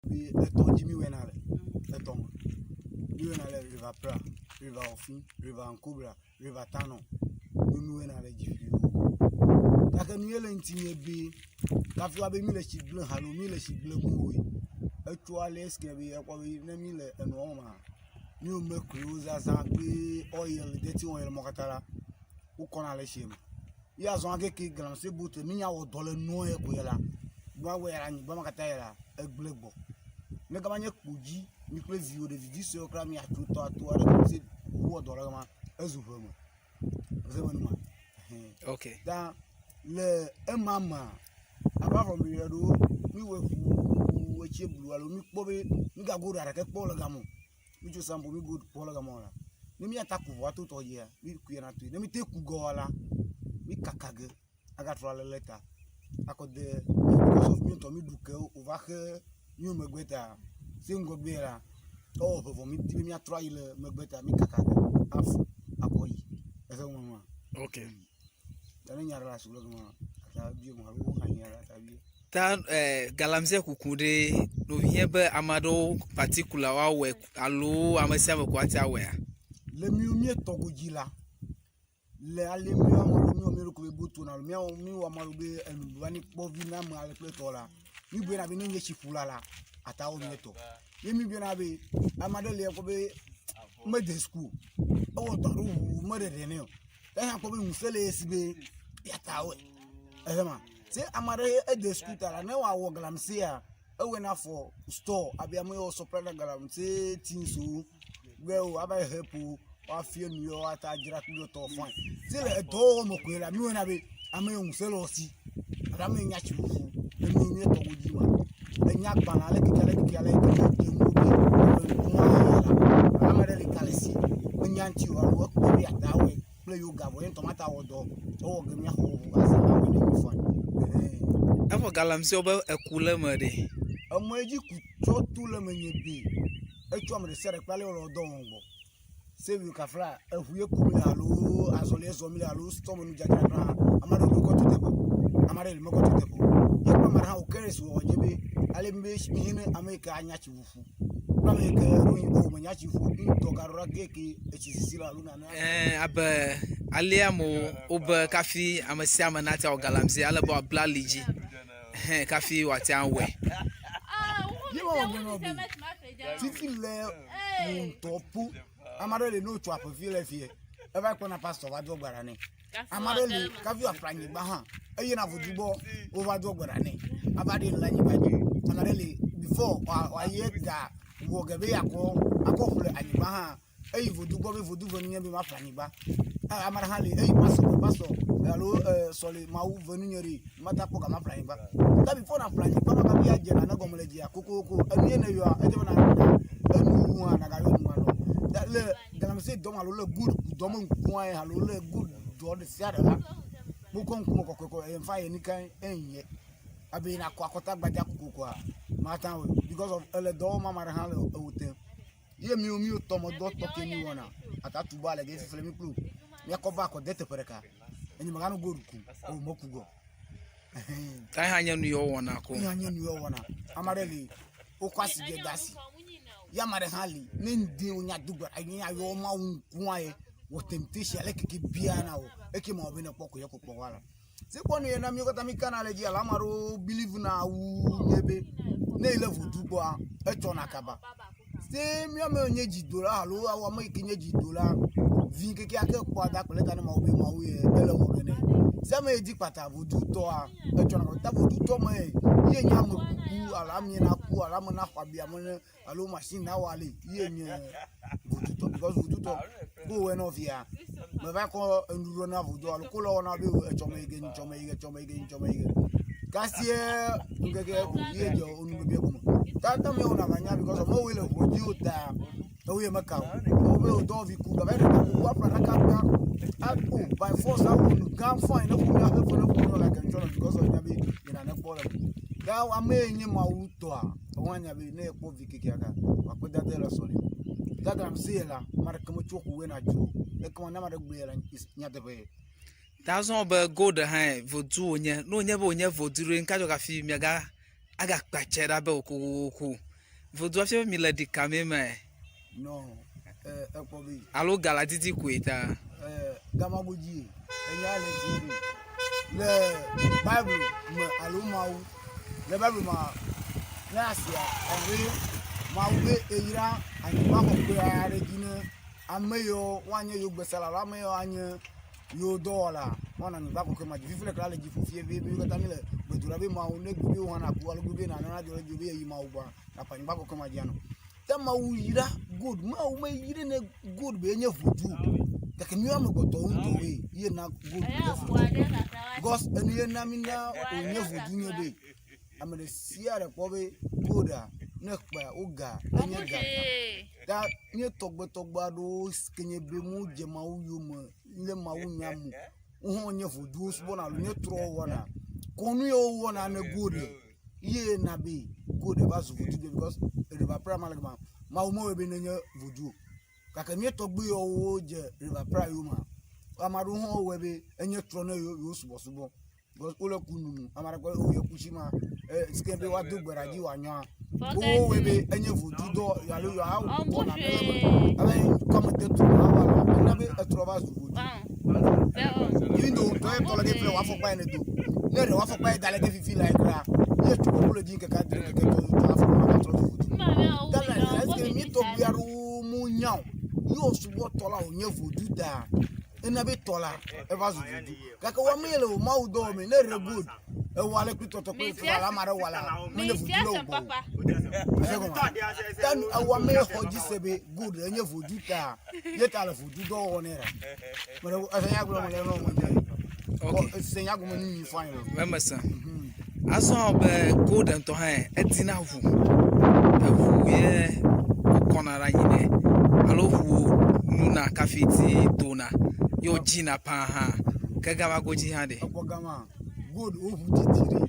Be etɔ dzi mi wɔna le etɔ me. Mi wɔna le River Pra, River Ofin, River Ankobra, River Tano. Mi mi wɔna le dzi ƒio. Gake nu ye le ŋuti nye be kafi woabe mi le tsi gblẽ alo mi le tsi gblẽ mu o. Etso ale eske be ekpɔ be ne mi le enua wɔma mi wo mekluiwo zazã kple oil dirty oil mɔ katã la wokɔna le tsia me. Ye azɔ keke galamsey boat mi nya wɔ dɔ le nua ye ko ye la, nua wɔ ya la anyigba ma katã ye la egblẽ gbɔ. Ne gama nye kpo dzi mi kple viwò ɖevi vi suewo kura miatso tɔ ato aɖe galamsey wɔ dɔ le gama ezu ʋe me. Eze me numa. Ɛhɛn. Ok. Ta le ema mea, apart from mi ɖewo mi wɔ ʋuu etsi blu alo mi kpɔ be mi gago ɖe aɖeke kpɔ le game o. Mi tso sampo mi go kpɔ le game o la, ne míata ku ʋua to tɔ dzia, mi kui na toe. Ne mi te ku gɔ la, mi kaka ge agatrɔ ale le ta akɔ de because of mi ŋutɔ mi ɖu ke wova xe míwo megbe ta se ŋgɔgbe la, ewɔ ʋe vɔ mi di be míatrɔ ayi le megbe ta mi kaka ge afu akɔ yi. Eze ŋu ma. Ok. Ta ne nya ɖe le asi le gama, ata biɔ alo wo hã nya ɖe ata biɔ. Ta eh, galamsey kuku ɖe ɖo hiã be ame aɖewo particular woawɔe alo ame sia ame ko ate awɔea? Le míwo míetɔ godzi la, le ale míwo ame aɖewo míwɔ mía ɖokui be boto na alo míawo míwɔ ame aɖewo be enu va ne kpɔ vi na ame ale kple tɔ la, mí biana be ne nye tsiƒula la, ata wɔ míetɔ. Ye mí biana be ame aɖe li ekpɔ be mede suku o, ewɔ dɔ aɖewo ʋuu meɖe ɖe nɛ o. Eya kpɔ be ŋusẽ le ye si be yeata wɔe. Ehe ma. Se ame aɖe ede suku ta la, ne wòawɔ galamsey ewɔe na for store abe ame yiwo supply na galamsey things wo be woava yi help wo woafia nu yewo woate adzra kple tɔ fine. Se le edɔwɔwɔ me koe la, mi wɔna be ame yiwo ŋusẽ le wo si alo ame yiwo nya tsi ƒuƒu le mi míetɔ wo dzi ma. Enya agbalẽ ale keke ale keke ale keke dze ŋu be nua la ame aɖe li ka le si menya ŋuti o alo ekpɔ be yeata wɔe kple yewo ga vɔ ye ŋutɔ mata wɔ dɔ ewɔ ge míaxɔ wo ʋu azã awɔe ne mi fine. Ɛhɛn. Evɔ galamsey wobe eku le eme ɖe. Emɔ yi dzi ku tsɔ to le eme nye be etso ame ɖe sia ɖe kple ale wòle dɔ wɔm gbɔ. Save kafla eʋu ye kum le alo azɔli ye zɔm le alo stɔme nu dzadzra hã ame aɖewo li wokɔ to teƒe ame aɖe li mekɔ to teƒe o. Ye kple ame aɖe hã wo keres wɔwɔ nye be ale mi be mi hene ame yi ke anya tsi ƒuƒu kple ame yi ke ɖo yi o menya tsi ƒu ŋutɔ gaɖo ɖa ke ke etsi sisi le alo nane. Ɛɛ abe alea amewo wobe kafi ame sia ame nate awɔ galamsey ale be wòabla ali dzi hɛ kafi wòate awɔe. Ye ma wɔ gblɔ be fifi le ŋutɔ ƒu ame aɖe li ne wotso aƒe fi le fie eva kpɔna pastor va do gbe ɖa nɛ. Ame aɖe li kafi wòaƒle anyigba hã eyina ʋudu gbɔ wova do gbe ɖa nɛ ava ɖe le anyigba dzi. Ame aɖe li before wòayi ga wɔ ge be yeakɔ akɔ ƒle anyigba hã eyi vodu gbɔ be vodu ve nunye be maƒle anyigba. Ame aɖe hã li eyi pastor gbɔ pastor alo sɔle mawu ve nunye ɖe mate akpɔ ga maƒle anyigba. Ta before naƒle anyigba ma kafi adze nane gɔme le dzia kokoko enu ye neyɔa edze be na enu wua nagayɔ nua nɔ. Ta le galamsey dɔm alo le gold dɔm ŋkua ye alo le gold dɔ ɖe sia ɖe la wokɔ ŋkume kɔkɔe kɔ eye fa ye nika enye abe nakɔ akɔta gbadza kokokoa mate awɔe because of ele dɔ wɔm ame aɖe hã le ewo tem. Ye miwo miwo tɔmedɔ tɔ ke mi wɔna ata tu ba le ge fifle mi kplo miakɔ va akɔ de teƒe ɖeka enye megano gold ku o meku gɔ. Ta hã nye nu yi wowɔna ko. Eya nye nu yi wowɔna. Ame aɖe li wokɔ asi ge de asi. Ye ame aɖe hã li ne ŋdi wonya do gbe ɖa nye ayɔ Mawu ŋkua ye wɔ temptation ale keke bia na wò eke ma wɔ be ne kpɔ ko ye ko kpɔ wa la. Si kpɔ nu ye na mi katã mi kana le dzi alo ame aɖewo believe na wu nye be ne yi le vodu gbɔa etsɔna kaba. Se mía me nye dzidola alo awɔ ame yi ke nye dzidola vi kekeake kpɔ ada kple ta ne Mawu be Mawu ye ele wɔ ge nɛ. Se ame yi di kpata vodutɔa etsɔna kaba. Ta vodutɔ me ye nye ame kuku alo ame na ku alo ame na xɔ abi ame ne alo machine na wɔ ale ye nye vodutɔ because vodutɔ ko wɔ nɔ fia meva kɔ enuɖuɖu na vodu alo ko le wɔna be etsɔme yi ge ŋtsɔme yi ge etsɔme yi ge ŋtsɔme yi ge kasie ŋkeke ko ye dze onu bebe gome tata mi wɔna va nya because amewo le ʋu dzi wo ta ewo ye meka o wo be wodɔ vi ku gava ɖeka kuku aƒle ɖaka gã ako by force awɔ nu gã fine ne ƒome ahe fe ne ƒome like ŋtsɔ because of nya be yina ne kpɔ le ga ame ye nye mawu tɔa ewo anya be ne ekpɔ vi kekeaka wòakpe dade le sɔle galamsey la ame aɖeke metso ƒo woe na dzro ekema ne ame aɖe gblɔe la nyateƒe ye. Ta azɔ be gold hã vodu wònye. Ne wònye be wònye vodu ɖe, ŋka dzɔ hafi miaga agakpe atse ɖa be kokoko. Vodua fia be mi le ɖika me mae. Nɔ ekpɔ be. Alo gala didi koe ta. Gama godzi enya le dzi be le Bible me alo Mawu le Bible ma ne asia ebe Mawu be eyra anyigba kɔkɔe aɖe dzi ne ame yiwo woanye yewo gbesala alo ame yiwo anye yewo dɔwɔla woanɔ anyigba kɔkɔe ma dzi. Fifi le kla le dziƒo fie be míwo katã míle gbe dom ɖa be Mawu ne gbe be wò hã nàku alo gbe be nànɔ na dzɔ ɖe dziwò be yeyi Mawu gbɔa nàkpɔ anyigba kɔkɔe ma dzi anɔ. Te Mawu yra gold, Mawu meyri ne gold be enye vodu o. Gake míwo amegbetɔwo ŋutɔwoe ye na gold nye vodu. Because enu ye na mí na wònye vodu nye be ame ɖe sia ɖe kpɔ be golda ne ekpɔa woga enye ga. Ta mía tɔgbetɔgbe aɖewo si ke nye be wodze Mawu yome le Mawu nya me o, wo hã wonye voduwo subɔna alo nye trɔwo wɔna. Kɔnu ye wowɔna ne gold ye na be gold va zu vodu because river pra ma le gama Mawu mewɔe be nenye vodu o. Gake mía tɔgbui yawo dze river pra yomea, ame aɖewo hã wɔe be enye trɔ ne yewo subɔsubɔ because wole ku nunu ame aɖe kpɔ woyɔ kusi ma si ke be woado gbe ɖa dzi wòanyɔa wowɔe be enye vodu dɔ alo yewoawɔ kɔ nane le eme abe kɔme te trɔ na wo alo ena be etrɔ va zu vodu. Even though ŋutɔ ye tɔ le ɖe ƒle wò afɔkpa yi nèdo ne ɖe wò afɔkpa yi da le ɖe fifi la kura ye tso koko le dzi ŋkeke adre ŋkeke etɔ̃ tso afɔkpa ma va trɔ zu vodu. Gana esi mi tɔgbui aɖewo mu nya o ye wosubɔ tɔ la wònye vodu ta ena be tɔ la eva zu vodu. Gake wo ame le wò mawu dɔ wɔm ne ɖe gold ewɔ ale kple tɔtɔ kple tɔ la ame aɖe wɔ la menye vodu le wò gbɔ o. Ese gɔme. Ta ewɔ ame xɔ dzi se be gold enye vodu ta ye ta le vodu dɔ wɔ nɛ ɖa. Mele ese nya gblɔm le nɔ me dze. Ok. Ese nya gɔme nu nyui fine o. Eme sẽ. Azɔ be gold ŋutɔ hã edina ʋu. Eʋu ye wokɔna ɖe anyi nɛ alo ʋu nuna kafi ti dona ye wodzina paa hã. Ke gama godzi hã ɖe. Ekpɔ gama gold wo ʋu didi ɖe.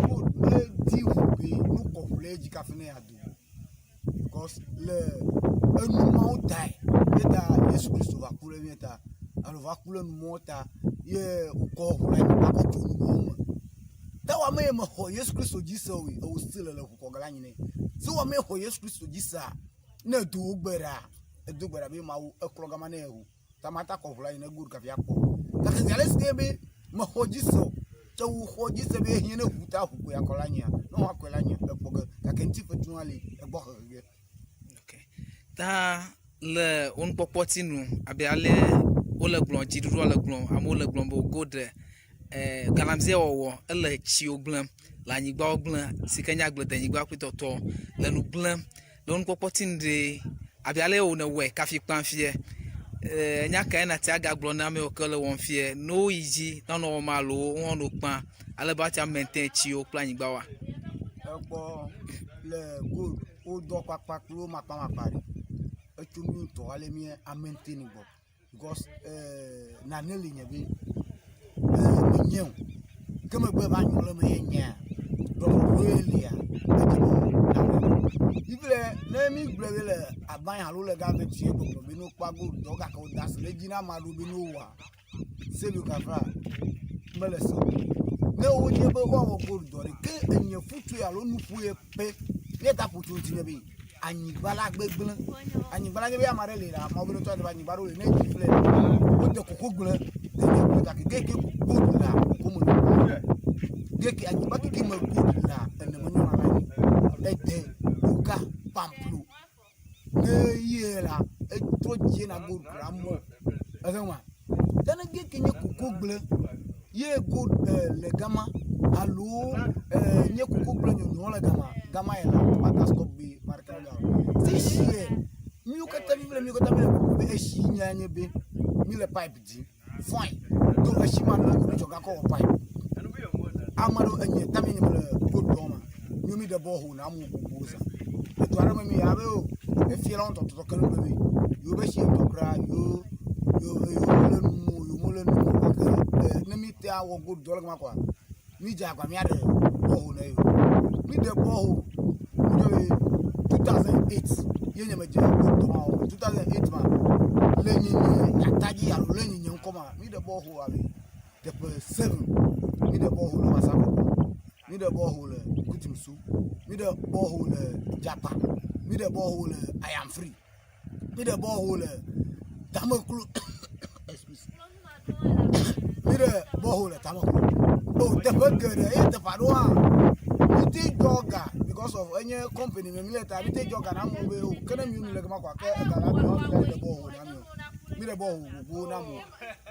Gold medi ʋu be nukɔ ʋu le edzi kafi ne yeado. Because le enu mawo tae ye ta Yesu Kristo va ku ɖe mía ta alo va ku ɖe nu mawo ta ye wòkɔ ʋu le anyigba kɔ tso nu mawo me. Ta wɔ ame yi mexɔ Yesu Kristo dzi se o ewò still le ʋu kɔ ge ɖe anyi nɛ. Se wɔ ame yi xɔ Yesu Kristo dzi sea, ne edo wò gbe ɖa, edo gbe ɖa be Mawu eklɔ gama ne yeho. Ta mata kɔ ʋu le anyi ne gold kafi akpɔ. Gake zi ale si ke be mexɔ dzi se o, tse wò xɔ dzi se be ehiã ne ʋu ta ʋu koe akɔ le anyia, ne wò akɔe le anyia, ekpɔ ge. Gake ŋutifetu hã li egbɔ hehe ge. Ok. Ta le wò nukpɔkpɔ ti nu abe ale wole gblɔm, dziɖuɖua le gblɔm, amewo le gblɔm be gold eh, galamsey wɔwɔ ele tsiwo gblẽm, le anyigbawo gblẽm si ke nye agbledenyigba kple tɔtɔ le nu gblẽm. Le wò nukpɔkpɔ ti nu ɖe, abe ale wò nèwɔe kafi kpã fie, eh, nya kae nàte agagblɔ na ame yiwo ke le wɔm fie ne woyi dzi ne wonɔ wɔm alo wohã wonɔ kpã ale be woate ŋu amaintain tsiwo kple anyigbawoa? Ekpɔ le gold wodɔ kpakpa kple wo makpamakpa ɖe etso mi ŋutɔ ale mi amaintain gbɔ. Because eh, nane li nye be eh, menye o. Ke megbe va nyɔ le me ye nyea, ɖɔɖɔɖo ye lia, edzi be nawɔe. Biblia ne mi gblɔe be le agbanya alo le game tsi gbɔgblɔ be ne wokpɔ ago dɔ gake woda asi le edzi na ame aɖewo be ne wowɔa, selu kafla mele se o. Ne wonye be woawɔ gold dɔ ɖe, ke enye futue alo nuƒoe pe, ne ta ƒo tso ŋuti nye be anyigba la gbegblẽ. Anyigba la nye be ame aɖe li le amewo be nutɔ be anyigba ɖewo li ne dzi ƒle wode koko gble denye gble gake geke gold la koko me nyɔna. Geke anyigba keke me gold la ene me nyɔna la nyi. Ede ɖoka pamplo ne yie la etrɔ dzena gold kura mɔ. Ese ma. Ke ne geke nye koko gble ye gold le gama alo nye koko gble nyɔnyɔ le gama gama ye la wata stop be marke le o. Si sie miwo katã mi le miwo katã mi le gbɔgblɔ be esi nya nye be mi le pipe dzi fine do esi ma ɖo ko mi tsɔ gakɔ wɔ pipe. Ame ɖewo enye tami nye me le gold dɔ ma miwo mi ɖe borehole na amewo gbogbo zã. Edu aɖe me mi ya be o efia la ŋutɔ tɔtɔ ke nu be yewo be si ŋutɔ kura yewo yewo yewo le nu mu yewo le nu mu gake ne mi te awɔ gold dɔ le gama kɔa mi dze agba mia ɖe borehole na yewo. Mi ɖe borehole mi ɖe 2008 ye nye me dze gold dɔ ma wɔwɔ. 2008 ma le nye nye nyatadzi alo le nye nye ŋkɔ ma mi ɖe borehole abe teƒe 7 mi ɖe borehole le Masakɔkɔ, mi ɖe borehole Kutumsu, mi ɖe borehole Dzata. borehole le Ayamfri, mi ɖe borehole le Tameklo, excuse, mi ɖe borehole le Tameklo. O teƒe geɖe eye teƒe aɖewo hã mi te dzɔ ga because of enye company me mi le ta mi te dzɔ ga na amewo be o ke ne mi nu le gama kɔa ke ega la mi hã mi la ɖe borehole na mi o. Mi ɖe borehole gbogbowo na amewo.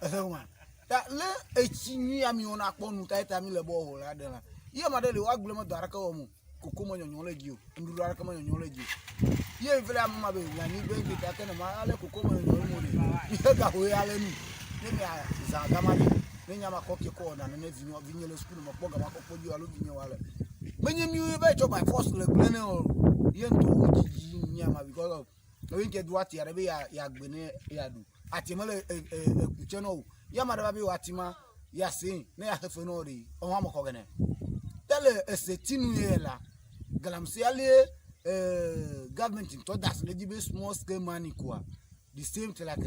Ehe ma. Ta le etsi nyui ya miwo nakpɔ nu ta eta mi le borehole la ɖe la. Ye ame aɖe li woagblẽ me dɔ aɖeke wɔm o. Koko me nyɔnyɔ le dzi o. Nuɖuɖu aɖeke me nyɔnyɔ le dzi o. Ye vle ame ma be mianyi gbe ŋkeke ta ke ne ma ale koko me nyɔnyɔ mo ɖe. Mi he gaxo ya le nu. Ne mia zã gama ɖe. Ne nya ma kɔ ke kɔ wɔna ne vinye vinye le sukulu me kpɔ gama kɔ kpɔ dzi alo vinye wa le. Menye mi be tsɔ by force le gble ne o. Ye ŋutɔ wo dzidzi nya ma because of eyi ke do ati aɖe be ya ya gbe ne ya ɖu. Ati mele e e eku tse na o. Ye ame aɖe va be ati ma ya se ne ya xefe na wo ɖe ewo hã mexɔ gene. Te le ese tinu ye la galamsey ale eh government ŋutɔ da asi ɖe edzi be small scale mining koa the same thing like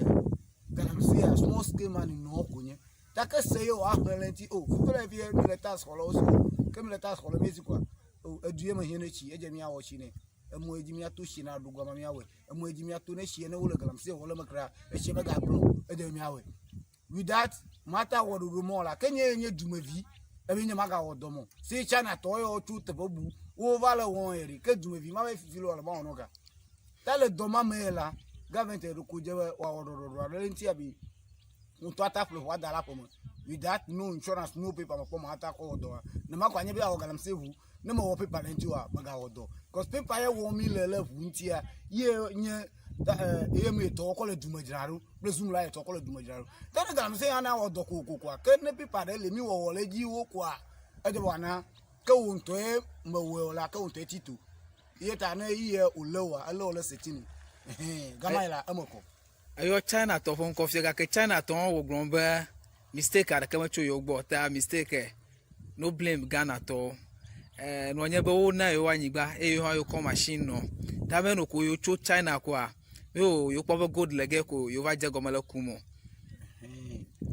galamsey small scale mining nɔ ko nye. Gake se ye wòaxlẽ le ŋuti o fifi le fie mi le tax xɔlawo si o ke mi le tax xɔlawo mi si koa o edu ye me hiã ne tsi edze miawɔ tsi nɛ. Emɔ yi dzi míato tsi na ɖu gɔme míawɔe. Emɔ yi dzi míato ne tsi ne wole galamsey wɔm le eme kura etsi megagblẽ o ede míawɔe. Without mata wɔ ɖoɖo mɔ la ke nye nye dumevi ebe nye magawɔ dɔ mɔ. Se China tɔ yawo tso teƒe bu wova le wɔm ye ɖi ke dumevi ma be fifi le ma wɔ nɔ ga. Ta le dɔ ma me la government ɖo ko dze be woawɔ ɖɔɖɔɖo aɖe ɖe ŋuti abi ŋutɔ ata ƒle ʋua da ɖe aƒeme without no insurance no paper mekpɔ ma ata kɔ wɔ dɔ wa. Ne makɔ anye be awɔ galamsey ʋu ne mewɔ paper le ŋuti oa megawɔ dɔ cause paper ye wɔm mi le le ʋu ŋutia ye nye ye mi etɔwo kɔ le dume dzra ɖo kple zoom la etɔ kɔ le dume dzra ɖo ke ne galamsey ya na wɔ dɔ kokokoa ke ne paper ɖe le mi wɔwɔ le edzi wo koa edze be wòana ke wò ŋutɔe mewɔe o la ke wò ŋutɔe tsi to ye ta ne ye wòlé wòa elé wò le setinu hɛn gama yi la eme kɔ. Eyɔ China tɔ ƒe ŋkɔ fia gake China tɔwo wɔ gblɔm be mistake aɖeke metso yewo gbɔ o ta mistake no blame Ghana tɔwo. Eh, nɔ nye be wona yewo anyigba eye yewo hã yewokɔ machine nɔ. Ta be noko yewo tso China koa, yewo yewokpɔ be gold le ge ko yewo va dze gɔme le kum o.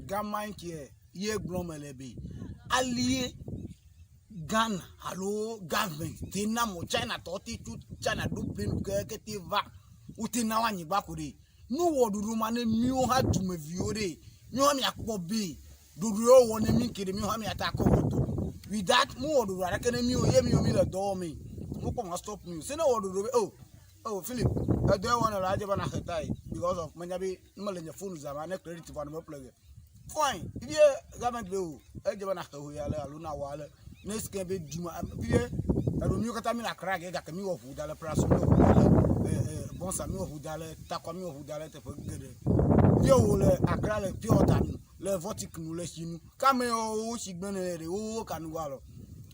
Gama ŋkeɛ ye gblɔ me le be alie Ghana alo government te na mo China tɔ te tso China ɖo plane ke te va wote na wo anyigba ko ɖe. Nuwɔ ɖoɖo ma ne míwo hã dumeviwo ɖe míwo hã miakpɔ be ɖoɖo yewo wɔ ne mí ke ɖe míwo hã miata kɔ wɔ dɔ. Without mowɔ ɖoɖo aɖeke ne míwo ye míwo mi le dɔ wɔm me. Mokpɔ ma stop mi o. Se ne wɔ ɖoɖo be oh oh Philip edɔ ye wɔ ne le adze be naxe ta ye because of menya be ne mele nye phone zam ne credit vɔ ne meƒle ge. Fine fifie government be o edze be naxe ho ya le alo nawɔ ale ne sike be duma fifie eɖo míwo katã mi le Accra ge gake mi wɔ ʋu da le Praso mi wɔ ʋu da le Bonsa mi wɔ ʋu da le Tarkwa mi wɔ ʋu da le teƒe geɖe. Fifie wo le Accra le pure water nu le vortic nu le tsi nu ke ame yawo wo tsi gblẽ ne ɖe wo ka nu alɔ.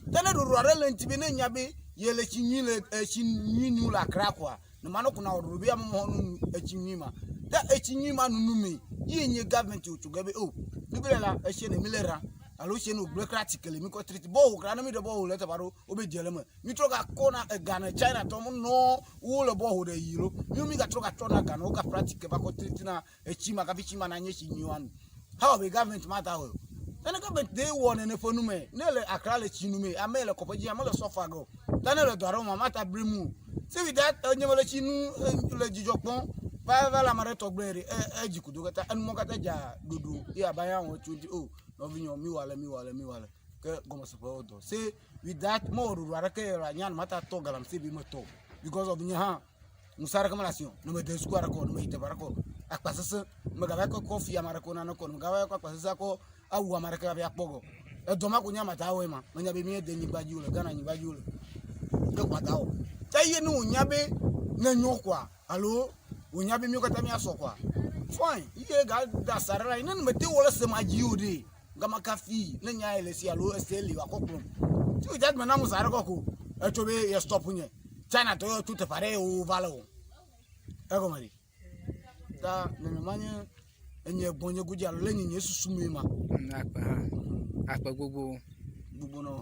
Ke ne ɖoɖo aɖe le ŋuti be ne nya be ye le tsi nyui le etsi nyui nu le Accra koa ne ma no kuna wɔ ɖoɖo be ame mɔ nu etsi nyui ma. Ke etsi nyui ma nunu me ye nye government wotso ge be o biblia la etsi ne mi le ra alo etsi ne wogblẽ kra atike le mi kɔ treat borehole kra ne mi ɖe borehole le teƒe aɖewo wobe dze le eme. Mi trɔ ga kɔ na ega ne China tɔ nɔ wo le borehole ɖe yi lo. Mi mi gatrɔ gatrɔ na ga ne wo gaƒle atike va kɔ treat na etsi ma kafi tsi ma nanye tsi nyui woanu. How be government ma ta wɔ? Ne government de wɔ nene ƒe nu me, ne le Accra le tsi nu me, ame le kɔƒe dzi, ame le sɔfa ge o. Ta ne le dɔ aɖe wɔm, mata bli mu o. Se without enye me le tsi nu le dzidzɔ kpɔm, va va le ame aɖe tɔ gblẽ ɖi, edzi kudo katã, enumɔ katã dza ɖoɖo ye aba ya wɔ tso ŋuti o nɔvinyewo mi wɔ ale, mi wɔ ale, mi wɔ ale. Ke gɔmeseƒe wɔ dɔ. Se without mewɔ ɖoɖo aɖeke ye la, nye mata tɔ galamsey be metɔ o. Because of nye hã ŋusẽ aɖeke mele asi o. Ne mede suku aɖeke o, ne meyi teƒe aɖeke o, akpa sesẽ megava kɔ kɔ fia ame aɖeke o naneke o, ne megava kɔ akpa sesẽ akɔ awu ame aɖeke hafi akpɔ ge o. Edɔ ma ko nye ame ta wɔe ma. Menya be míede nyigba dzi o le Ghana nyigba dzi o le. Ke ko ata wɔ. Ke ye ne wònya be ne nyo koa alo wònya be míwo katã míasɔ koa, fine. Ye ga da asa ɖe la ne mete wɔ ɖe se ma dzi o ɖe, gama kafi ne nya ye le si alo ese li wòakɔ kplɔm. Ti wòdza gbe na ŋusẽ aɖe kɔ ko etso be ye stop nye. China tɔ yɔ tso teƒe aɖe ye wova le o. Egɔme ɖe. Ta nenema nye enye gbɔnye godzi alo le nye nye susu mee ma. Akpe hã. Akpe gbogbo. Gbogbo nɔ.